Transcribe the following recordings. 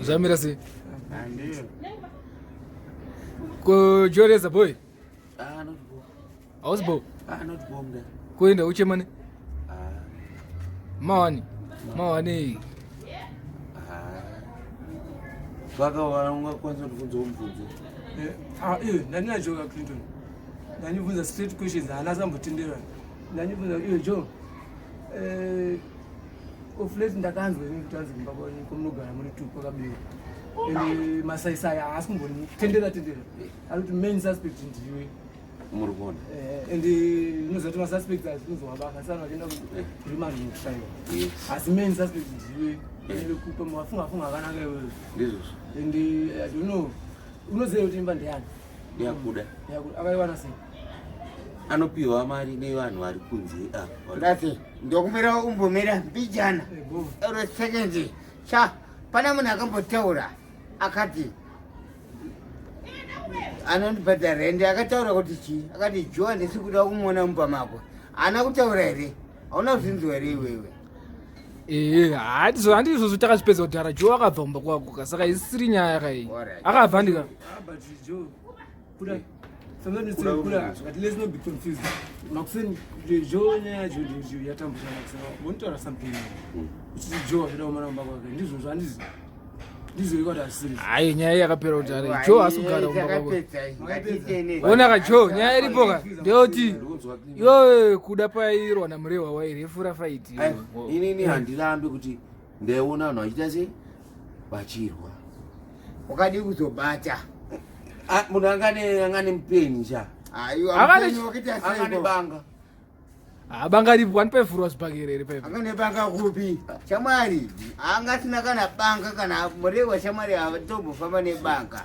Zvamira sei? Ko Joreza boy? Ah, not bo. Hausi bo? Ah, not bo mda. Kuenda uchemane? Ah. Mawani. Mawani. Ah. Vaka ungakwanisa kundibvunzawo mubvunzo. Eh, ah, iwe ndani Joe ka Clinton. Ndandibvunza straight questions haana sambotendera. Ndandibvunza iwe Joe. Eh, of late ndakanzwa ini kuti anzi kumba kwenyu kwamunogara muri tu kwakabiwa. Ende masaisai haasi kumbotendera tendera. Ari kuti main suspect ndiwe. Muri kuona. Eh, ende unoziva kuti masuspects azinozowabaka saka vachienda kurima nokusaiwa. Yes. Asi main suspect ndiwe. Ende kupa mafunga funga akanaka iwewe. Ndizvozvo. And I don't know. Unoziva kuti imba ndeyani? Yakuda. Yakuda. Akaiwana sei? Anopiwa mari nevanhu vari kunze ah. Ndati ndokumbira umbomira mbijana. Eh, go. Ero seconds. Cha pana munhu akambotaura akati anondibhadhara rende akataura kuti chii akati joa ndisi kuda kumuona mumba mako haana kutaura here hauna kuzvinzwa here iwewe Ee, handizvo handizvozvo takazvipedza kudhara Joe akabva kumba kwako ka saka isiri nyaya ka iyi. Alright. Akabva ndika. Ah, but Joe, Kuda. Sometimes you say Kuda, but let's not be confused. Makuseni, Joe nyaya yacho ndiyo yatambura makuseni. Bonitaura something. Uchiti Joe achida kumana kumba kwake. Ndizvozvo handizi. Ndizvo iko kuti asiri. Hayi nyaya yakapera kudhara. Joe haasi kugara kumba kwako. Takapedza, ngatiite ne- Ona ka Joe, nyaya iripo ka ndeyoti iwewe kuda pairwa naMurewa wairefura fight. Inini handirambi kuti ndaiona vanhu vachiita sei vachirwa. Wakadii kuzobata? Ah, munhu angane angane mupeni cha. Aiwa, Akane- mupeni wakaita Angane seiko? banga. Ah, banga ripo wani paivhurwa zvibhakera here paipo. Angane banga kupi? Shamwari, anga asina kana banga kana murewa shamwari havatombofamba nebanga.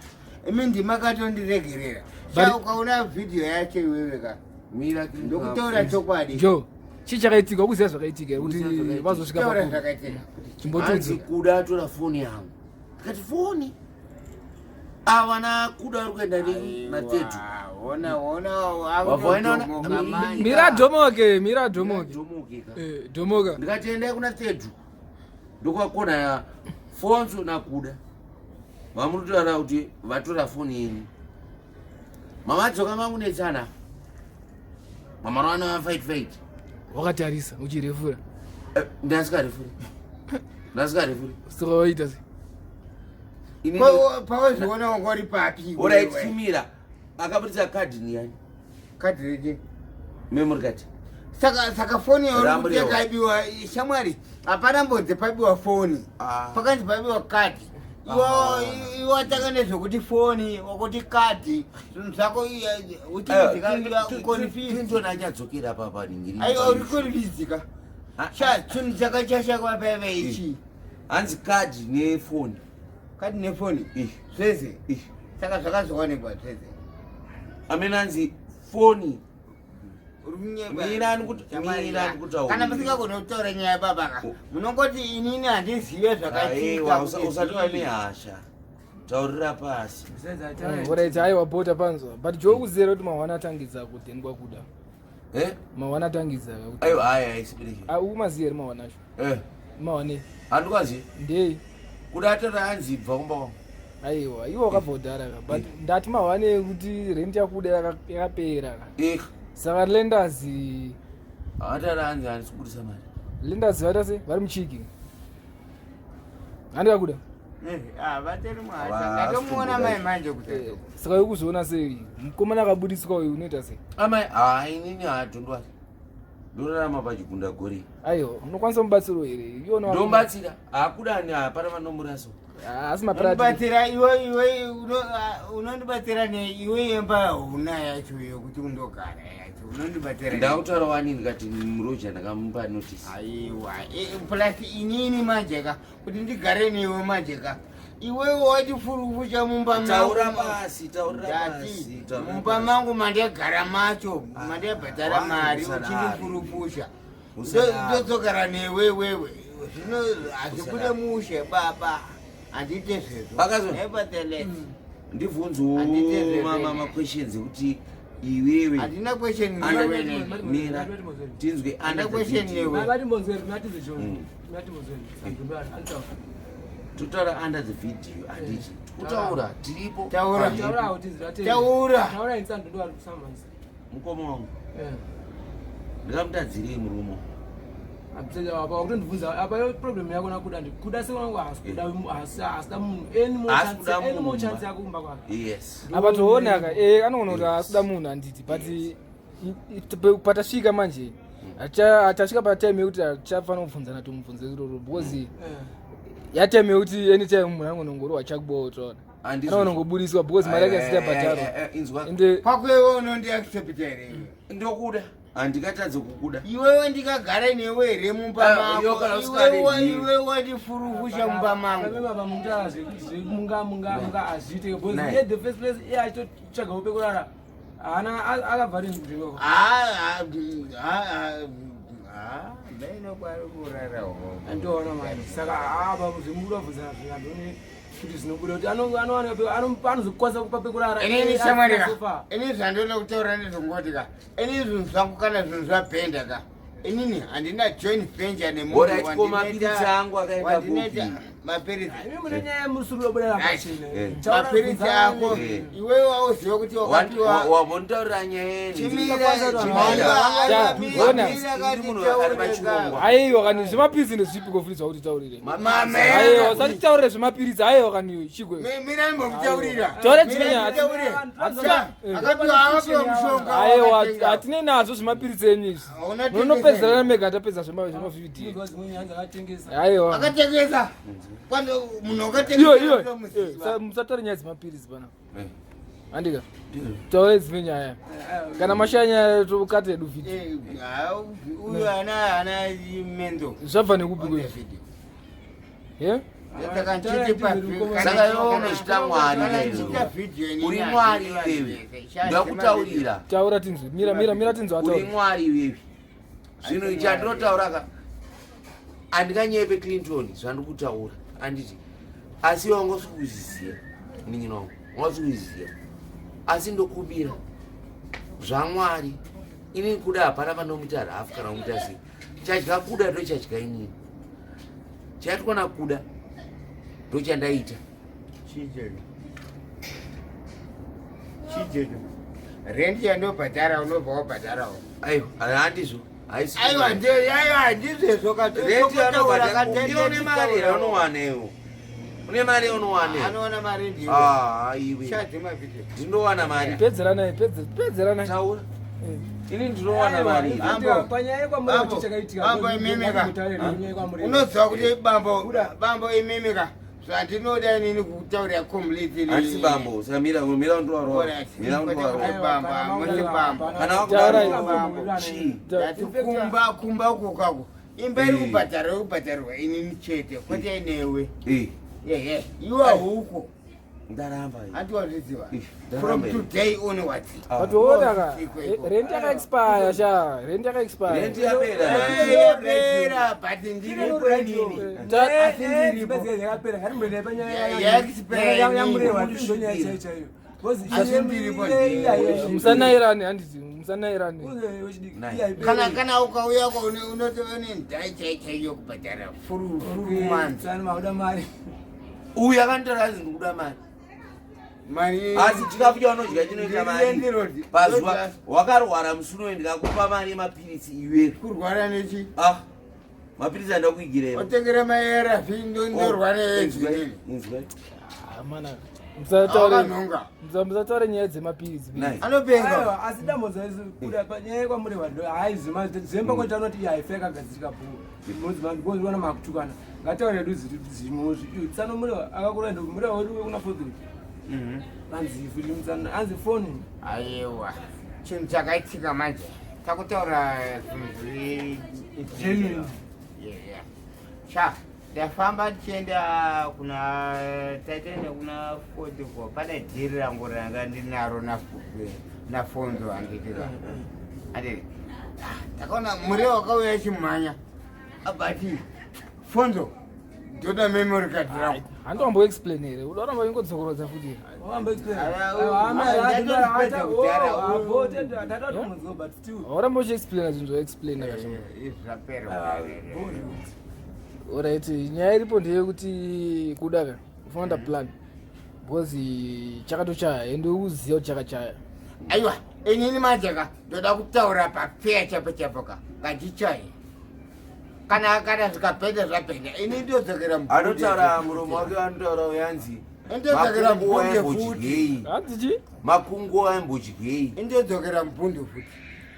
Imi ndima katondiregerera. But- Sha ukaona vhidhiyo yacho iwewe ka. Mira Ndokutaura chokwadi. Joe, chii chakaitika? Ukuziva zvakaitika here kuti Ukuziva zvakaitika. vazosvika Taura pakuti? zvakaitika. Hanzi Chimbotiudza. kuda atora foni yangu. Ndikati foni. Ava nakuda vari kuenda natetu. Aiwa, Ona ona Wabva waenda ona- akutodomoka manje. Mira dhomoke, mira dhomoke. Dhomoke ka. Eh, dhomoka. Ndikati endai kuna tetu. Ndokwakona ya fonso nakuda. Vamuri kutaura kuti vatora foni yenyu. Mama adzoka mangunetsana. Mama vana fight fight. Wakatarisa uchirefura. Eh, Ndasikarefuri. Ndasikarefuri. Saka waita sei? Inini Pawazviona wanga uri papi? Alright, iwewe? chimira. Akabudisa kadhi niyani? Kadhi reje. Memory card. Saka saka foni Rambo yauri rewa. yakaibiwa shamwari hapana mbodzi pabiwa foni. Ah. Pakanzi pabiwa kadhi. Ah. Iwe watanga nezvekuti foni wakuti kadhi zvinhu zvako uchikukonfuse. Clinton achadzokera papa ningiri. Aiwa uri konfusika. Ah. Sha chinhu chakachashakwa paiva ichi. Hanzi kadhi nefoni. Kadhi nefoni Ih. zvese. Ih. Saka zvakazowanikwa zvese. Amene hanzi foni. Uri kunyepa. Mira mira ndikutaura. Kana musingagoni kutaura nyaya baba ka Oh. munongoti inini handizive zvakaitika Aiwa, kuti usatova zvii. nehasha. Taurira pasi. Besides, I tell you. Alright, aiwa bota panzwa. But Joe ukuziva kuti mahwana atangidza kudheni kwakuda. Eh? Mahwana atangidza. kuti- Aiwa, haya haisi Ah, ukumaziva here mahwana acho? Eh, Mahwane handikwazi. ndei? Kuda atora hanzi bva kumba kwangu. Aiwa, iwe wakabva kudhara ka. But ndati mahwane ekuti rent yakuda yakapera ka. Eh, Saka lenders atara hanzi handisi kubudisa mari. lenders vaita sei? Vari muchiki. Handikakuda. Eh, ah, vatori muhasha Wa- ndatomuona mai manje kuti Eh, Saka ukuzoona sei? Mukomana akabudiswa uyu unoita sei? Amai, hai inini hatondwari. Ndorarama pachigunda gore. Aiwa, unokwanisa mubatsiro here? Iwe uno- Ndomubatsira. Hakuda ni hapana vanomurasa. Ah, Asi mapractical. unondibatsira iwe iwe unondibatsira nei iwe yemba hauna yacho yokuti undogara yacho unondibatsira nei? Ndakutaura wani ndikati muroja ndakamupa notice. aiwa plus inini manje ka kuti ndigare newe manje ka iwewe wati furufucha mumba mangu. Taura pasi, taurira Ndati, pasi. taurira mumba pasi. mangu mandagara macho Ah, mandabhadhara wani mari usadaro. uchindifurufusha Usadaro. Ndodzokera newe wewe zvino hazvibude Usadaro. mushe baba handiite zvezvo Vakazo- Nevertheless, Ndibvunzewo Handite maquestions ekuti iwewe handina question Ana- newe neni. mira tinzwe Handina question newe. Vatimbonzweri, matize Joe. Mm. Matimbonzweri. Antaura. Totaura under the video, handiti? Kutaura tiripo. Taura. Taura kuti zvirate. Taura. Taura insando ndo ari kusamanisa. Mukoma wangu, Eh. ndikamutadzirei murume? Absence apa wakutondibvunza apa yo problem yako nakuda ndi kuda sewangu haasi kuda haasi munhu any more Haasi chance kuda any more munhu, chance ba. yako kumba kwake. Yes. Apa toona ka anogona kuti asida munhu, handiti? But patasvika manje, tasvika patime yekuti hatichafanira kubvunzana tomubvunze iroro because yatime yekuti anytime munhu angonongorohwa chakubawo, taona, Handizvo. anonongobudiswa because mari yake asiti abhadharwa. Inzwa. Ende Kwako iwe unondiaccepta here iwe? Ndokuda, handikatadze kukuda. Iwewe ndikagara newe here mumba Ah, iwe kana mako? usingadi Iwewe ndini. iwe wandifurufusha mumba mangu. Baba mukutaura zvemunga munga munga hazviite because Nai. iye the first place iye achitotsvagawo pekurara haana akabva rini kunzvimbo. Ah, ah, ah, ah, ah, ndaina kwari kurara ho. Andiona manje saka apa zvemukuda kubvunzana zvingandione kuti zvinobuda kuti anozokwanisa kupa pekurara. Inini Iye shamwari asina ka, sofa. ini zvandoda kutaura ndezvongoti ka, ini zvinhu zvangu kana zvinhu zvabhenda ka, inini handina joint venture nemunhu. Alright, ko mapiritsi angu akaenda wandinoita kupi? mapiritsi. Imi mune nyaya yemusuru yobuda pachena. Eh. Mapiritsi ako Eh. iwewe wauziva kuti wakapiwa. Wambonitaurira nyaya yeni. Chimira, Ja, ona. Ndiri munhu ari pachirongwa. Aiwa kani, zvemapiritsi ndezvipiko futi zvakuti taurire? Mamera. Aiwa, usatitaurire zvemapiritsi, aiwa kani, chigwe. Mira mbokutaurira. Taura dzimwe nyaya. Akapiwa akapiwa mushonga. Aiwa, wakatenga. hatinei nazvo zvemapiritsi enyu izvi. Hauna tengesa. Munonopedzerana mega, tapedza zvemavhidhiyo. Munzwa dzimwe nyaya dzakatengesa. Aiwa. Akatengesa. Kwando munhu Iyo iyo. akatengesa. Musataure nyaya dzemapiritsi pana. Eh. Andika taure dzimwe nyaya, kana mashaya nyaya tokata yedu vhidhiyo. Eh, uyu ana ana mendo. Zvabva nekupi kwezvi? Ye? Saka iwe unochita Mwari lero. Uri Mwari iwewe, ndakutaurira. Taura tinzwe, mira mira mira tinzwe Uri ataure. Mwari iwewe. Zvinhu chandinotaura ka, handikanyepe Clinton zvandiri kutaura, handiti? Asi iwe wanga usiri kuzviziva, munin'ina wangu, wanga usiri kuzviziva, asi ndokubira zvaMwari. Inini kuda hapana panomuita rafu kana kumuita sei. Chadya kuda ndochadya inini, chaitwa nakuda ndochandaita. Chijedo. Rent yandobhadhara unobva wabhadharawo. Aiwa, handizvo, haisi. Aiwa, aiwa, ndizvezvo. Rent yanobhadhara, une mari yaunowanewo, une mari yaunowanewo. Anoona mari ndiwe. Ah, iwe. Chadhi mavhidhiyo. Ndinowana mari. Pedzeranai, pedzeranai. Taura. Ini ndinowana mari. Bambo. Panyaya yekwamureva Bambo, chakaitika. bambo imimi ka. Unoziva kuti bambo, bambo imimi ka, zvandinoda inini kutaurira completely. Handisi bambo, saka mira, mira undiwarwa, mira undiwarwa. Bambo, hamusi bambo. Kana Taurai. wakudaro chii? Ndati kumba, kumba uko kwako, imba iri Eh. kubhadhara, iri kubhadharwa inini chete, kwete newe. Eh, Ehe, iwe huko ndaramba iyi. handi wazviziva. Eh, From ndaramba iyi. today onwards. Ah. Patoona ka, Iko, iko. rent yakaexpire sha, rent yakaexpire. Rent yapera. Eh, yapera, but ndiripo inini. Musanairane, handiti? Musanairane. Kana kana ukauya ko unotova nendai chai chaiyo kubhadhara furu furu month. Makuda mari. Uyu akanditora azi ndikuda mari. Mari. Asi chikafu chaunodya chinoita mari Landlord. pazuva. Wakarwara musi unoyi, ndikakupa mari yemapiritsi iwewe. Kurwara nechi? Ah, mapiritsi andakuigira iwe. Otengera maARV, ndorwara edzinini. Inzwa. Ah, mana, musataure. Akanhonga. Musataure nyaya dzemapiritsi. Nai. Anopenga. Aiwa, asi dambudzo kuda panyaya yekwamureva ndo hai zvemba kwatanoti iya haife yakagadzirika bhoo because makutukana ngataure edu zvimwe tsano. Mureva akakura ndo mureva wedu wekuna fourth anzi futi mutsano anzi foni. Aiwa, chinhu chakaitika manje takutaura zvinhu zviri Genuine. Yeah. Sha, ndafamba ndichienda kuna taitaenda kuna 44, pane dhiri rangu ranga ndinaro nafonzo, handitika? Handiti takaona mureva wakauya chimhanya abati, "Fonzo, ndoda memory card rangu." Handiwamboexplain here? Uda kuramba ingodzokorodza futi here? Wamba Hauramba uchiexplaina zvinhu zvaexplaina kazhinji. Zvapera. Alright, nyaya iripo ndeyekuti kuda ka ufanira plan because chakatochaya ende uziva kuti chakachaya. Aiwa, inini manje ka ndoda kutaura pafeya chapo chapo ka ngachichaye. Kana zvikapenda zvapenda, ini ndodzokera mubvunde. Anotaura muromo wake, anotaura uyanzi Ndodzokera makunguo mubvunde futi. aimbodyei, Hanzi chi? makunguo aimbodyei, Ndodzokera mubvunde futi.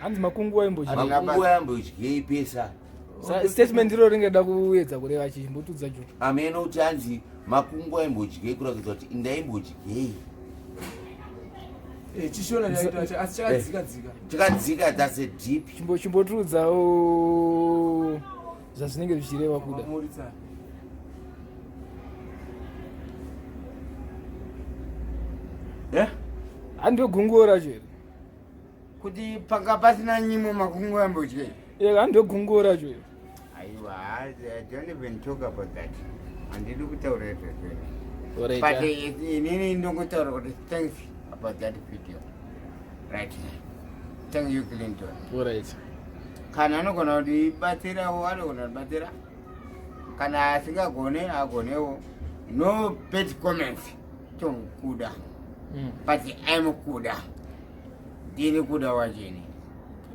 Hanzi makunguo aimbodya. Handina makunguo aimbodyei pesa. Statement iro ringada kuedza kureva chii? Mbotudza jo. Amene kuti hanzi makunguo aimbodyei kurakidza kuti ndaimbodyei. Chishona chaita asi chakadzika dzika. Chakadzika, that's a deep. Chimbotudzawo zvazvinenge zvichireva kuda. Muritsana. Handiyo gunguo racho here? Kuti panga pasina nyimo makungu ambodyei. Handiyo gunguo racho here? Aiwa, I don't even talk about that. Handidi kutaura izvozvo. Alright, But inini ndongotaura kuti thanks about that video. Right. Thank you, Clinton. Alright. Kana anogona kundibatsirawo, anogona kundibatsira. Kana asingagone, agonewo. No bad comments. Tonkuda. But I'm kuda. Ndini kuda wachini.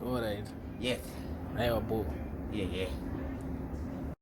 Alright. Yes. Aiwa, bo. Yeah.